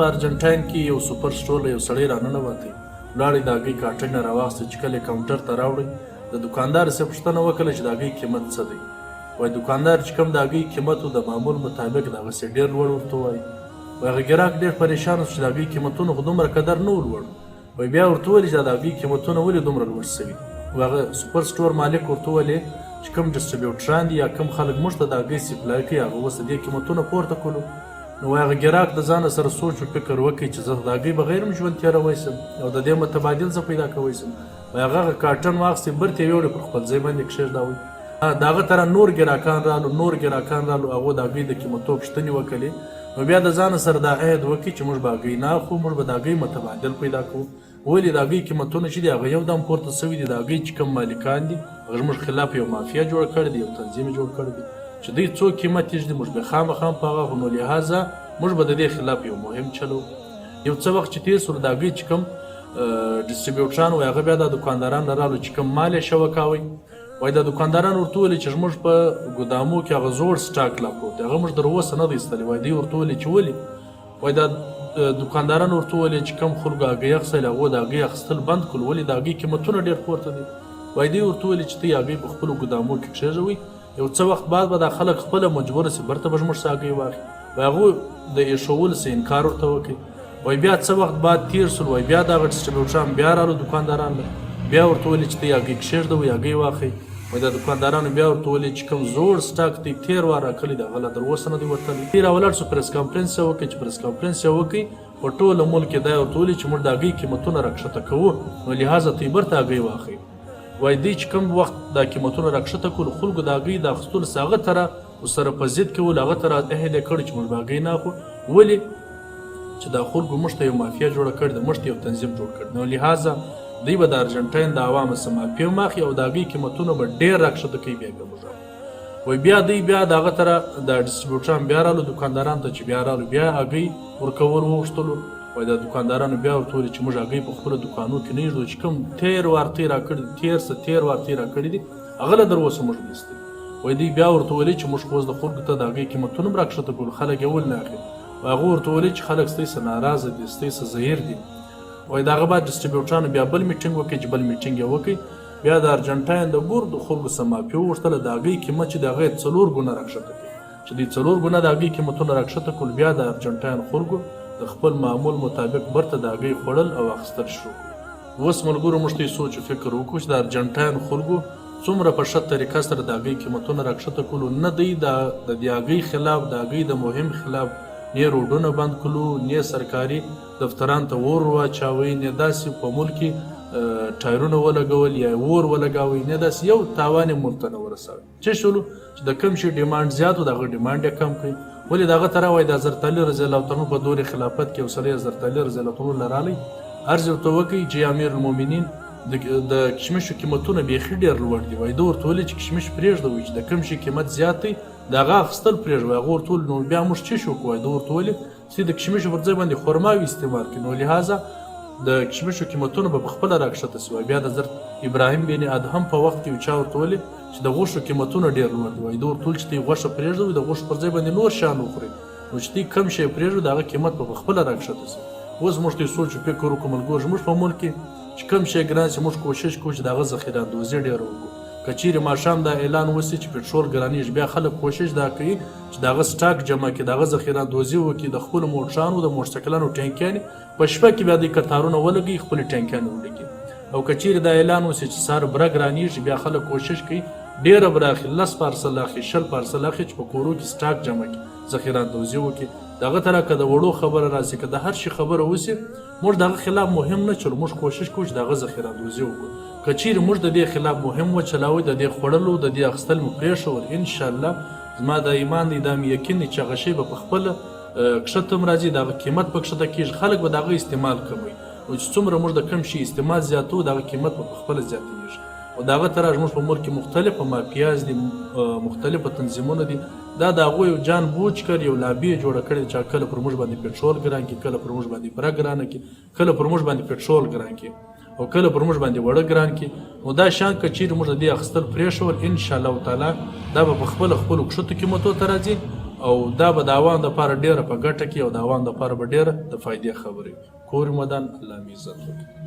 په ارجنټاین کې یو سوپر سټور له یو سړی راننوتی، لاړی د هګۍ کاټن یې راواخیسته، چې کله یې کاونټر ته راوړی، د دوکاندار څخه پوښتنه وکړه چې د هګۍ قیمت څه دی؟ وایي دوکاندار چې کوم د هګۍ قیمت و د معمول مطابق د هغه څخه ډېر لوړ ورته وایي. وایي هغه ګراک ډېر پریشان شو چې د هګۍ قیمتونه خو دومره قدر نه وو لوړ. وایي بیا ورته وویل چې دا د هګۍ قیمتونه ولې دومره لوړ شوي دي؟ وایي هغه سوپر سټور مالک ورته وویل چې کوم ډسټریبیوټران دي یا کوم خلک موږ ته د هګۍ سپلای کوي هغه اوس د دې قیمتونه پورته کړو. نو وایي هغه ګراک د ځانه سره سوچ و فکر وکړي چې زه د هګۍ بغیر هم ژوند تېروی شم او د دې متبادل زه پیدا کوی شم. وایي هغه هغه کارټن واخیستی برته یې یوړې پر خپل ځای باندې کښېږداوی. د هغه تره نور ګراکان رالو، نور ګراکان رالو، هغو د هګۍ د قیمتو پوښتنې وکړې. نو بیا د ځانه سره دا عهد وکړي چې موږ به هګۍ نه اخلو، موږ به د هګۍ متبادل پیدا کوو. ولې د هګۍ قیمتونه چې دي هغه یو دم پورته شوي دي، د هګۍ چې کوم مالکان دي هغه زموږ خلاف یو مافیا جوړه کړې ده، یو تنظیم یې جوړ کړی دی چې دوی څو قیمت ایږدي موږ به خامخا هم په هغه اخلو، نو لهذا موږ به د دې خلاف یو مهم چلوو. یو څه وخت چې تېر شول د هګۍ چې کوم ډسټریبیوټران وای هغه بیا دا دوکانداران له رالو چې کوم مال یې شوه کاوی، وای دا دوکانداران ورته وویل چې زموږ په ګودامو کې هغه زوړ سټاک لا پروت دی، هغه موږ در اوسه نه دی ایستلی. وای دوی ورته وویل چې ولې؟ وای دا دوکانداران ورته وویل چې کوم خلکو هګۍ اخیستل هغو د هګۍ اخیستل بند کړل، ولې د هګۍ قیمتونه ډېر پورته دي. وای دوی ورته وویل چې ته هګۍ په خپلو ګودامو کې کښېږوئ، یو څه وخت بعد به دا خلک خپله مجبور شي برته به زموږ څخه هګۍ واخلي. وای هغو د ایښولو څخه انکار ورته وکړي. وای بیا څه وخت بعد تیر شول، وای بیا دغه ډسټریبیوټران بیا رالو دوکانداران له بیا ورته وویل چې ته هګۍ کښېږدوئ هګۍ واخلئ. وای دا دوکاندارانو بیا ورته وویل چې کوم زوړ سټاک دی تیر وار راکړی دی هغه لا تر اوسه نه دی وتلی. دی راولاړ شو پریس کانفرنس یې وکړ، چې پریس کانفرنس یې وکړ په ټوله ملک کې دا یې ورته وویل چې موږ د هګۍ قیمتونه راکښته کوو، نو لهذا تئ برته هګۍ واخلئ. وای دوی چې کوم وخت دا قیمتونه راکښته کړو خلکو د هګۍ د اخیستلو څخه هغه تره ورسره په ضد کې ول، هغه تره عهد یې کړی چې موږ به هګۍ نه اخلو، ولې چې دا خلکو موږ ته یو مافیا جوړه کړې ده، موږ ته یو تنظیم جوړ کړی، نو لهذا دوی به د ارجنټاین د عوامو څخه مافیا هم اخلي او د هګۍ قیمتونه به ډېر راکښته کوي، بیا به موږ اخلو. وای بیا دوی بیا د هغه تره د ډسټریبیوټران بیا رالو دوکانداران ته چې بیا رالو بیا هګۍ ورکول وغوښتلو. وای دا دوکاندارانو بیا ورته وویل چې موږ هګۍ په خپلو دوکانو کې نه ایږدو، چې کوم تېر وار تئ راکړي دي، تېر څه تېر وار تئ راکړي دي هغه له در اوسه موږ نه ایستلي. وای دوی بیا ورته وویل چې موږ خو اوس د خلکو ته د هګۍ قیمتونه هم راکښته کړو، خلک یې ولې نه اخلي؟ وای هغو ورته وویل چې خلک ستاسې څخه ناراضه دي، ستاسې څخه زهیر دي. وای د هغه بعد ډسټریبیوټرانو بیا بل میټینګ وکړ، چې بل میټینګ یې وکړ بیا د ارجنټاین د ګردو خلکو څخه معافي وغوښتله، د هګۍ قیمت چې د هغه یې څلور ګونه راکښته کړ. چې دوی څلور ګونه د هګۍ قیمتونه راکښته کړل، بیا د ارجنټاین خلکو د خپل معمول مطابق برته د هګۍ خوړل او اخیستل شروع کړل. اوس ملګرو موږ ته سوچ او فکر وکړو چې د ارجنټاین خلکو څومره په ښه طریقه سره د هګۍ قیمتونه راکښته کړلو، نه دوی د د دې هګۍ خلاف د هګۍ د مهم خلاف نۀ روډونه بند کړلو، نۀ سرکاري دفتران ته اور ورواچاوی، نۀ داسې په ملک کې ټایرونه ولګول یا یې اور ولګاوی، نۀ داسې یو تاوان یې ملک ته نه ورساوی. چه شولو چې د کوم شي ډیمانډ زیات و د هغه ډیمانډ یې کم کړي. ولې د هغه تر وای د حضرت علي رضی الله تعالی په دور خلافت کې یو سړی حضرت علي رضی الله تعالی لرالی عرض ورته وکړي چې امیر المؤمنین د کشمشو قیمتونه بیخي ډېر لوړ دي. وای ده ورته ویل چې کشمش پرېږده، وایي چې د کوم شي قیمت زیات دی د هغه اخیستل پرېږده. وای هغه ورته وویل نو بیا موږ څه شو کړو؟ وای ده ورته ویل چې د کشمشو پر ځای باندې خرماوې استعمال کړي، نو لهذا د کشمشو قیمتونه به په خپله راکښته شي. وایي بیا د حضرت ابراهیم بن ادهم په وخت کې یو چا ورته وویل چې د غوښو قیمتونه ډېر لوړ دي. وایي ده ورته وویل چې ته یې غوښه پرېږده، وایي د غوښو پر ځای باندې نور شیان وخورئ، نو چې ته کم شی پرېږدو د هغه قیمت به په خپله راکښته شي. اوس موږ ته سوچ او فکر وکړو ملګرو، زموږ په ملک کې چې کم شی ګران شي موږ کوشش کوو چې د هغه ذخیره اندوزي ډېره وکړو. که چیرې ماښام دا اعلان وشي چې پټرول ګرانیږي، بیا خلک کوشش دا کوي چې د هغه سټاک جمع کړي، د هغه ذخیره اندوزي وکړي، د خپلو موټرانو د موټرسایکلانو ټانکیانې په شپه کې بیا دوی کتارونه ولګوي، خپلې ټانکیانې ولګوي. او که چیرې دا اعلان وشي چې سهار بره ګرانیږي، بیا خلک کوشش کوي ډېره بره اخلي، 10 پارسل اخلي، 20 پارسل اخلي چې په کورو کې سټاک جمع کړي، ذخیره اندوزي وکړي. د هغه تر که د وړو خبره راسي، که د هر شي خبره وشي، موږ د هغه خلاف مهم نه چلو، موږ کوشش کوو چې د هغه ذخیره اندوزي وکړو. که چیرې موږ د دې خلاف مهم وچلاوی، د دې خوړلو د دې اخیستل مو پرېښول، انشاءالله زما دا ایمان دی، دا مې یقین دی چې هغه شی به په خپله کښته هم راځي، د هغه قیمت به کښته کېږي، خلک به د هغه استعمال کموي. نو چې څومره موږ د کوم شي استعمال زیاتوو، د هغه قیمت به په خپله زیاتېږي. او د هغه تر زموږ په ملک کې مختلفه مافیاز دي، مختلفه تنظیمونه دي، دا د هغو یو جان بوج کړ، یو لابي یې جوړه کړې چې کله پر موږ باندې پټرول ګران کړي، کله پر موږ باندې بره ګرانه کړي، کله پر موږ باندې پټرول ګران کړي او کله پر موږ باندې وړه ګران کړي. نو دا شیان که چیرې موږ د دې اخیستل پرېښول، ان شاء الله تعالی دا به په خپله خپلو کښتو قیمتو ته راځي. او دا به د عوام دپاره ډېره په ګټه کې او د عوام دپاره به ډېره د فایدې خبره وي. کور مو ودان، الله مې عزت وکړي.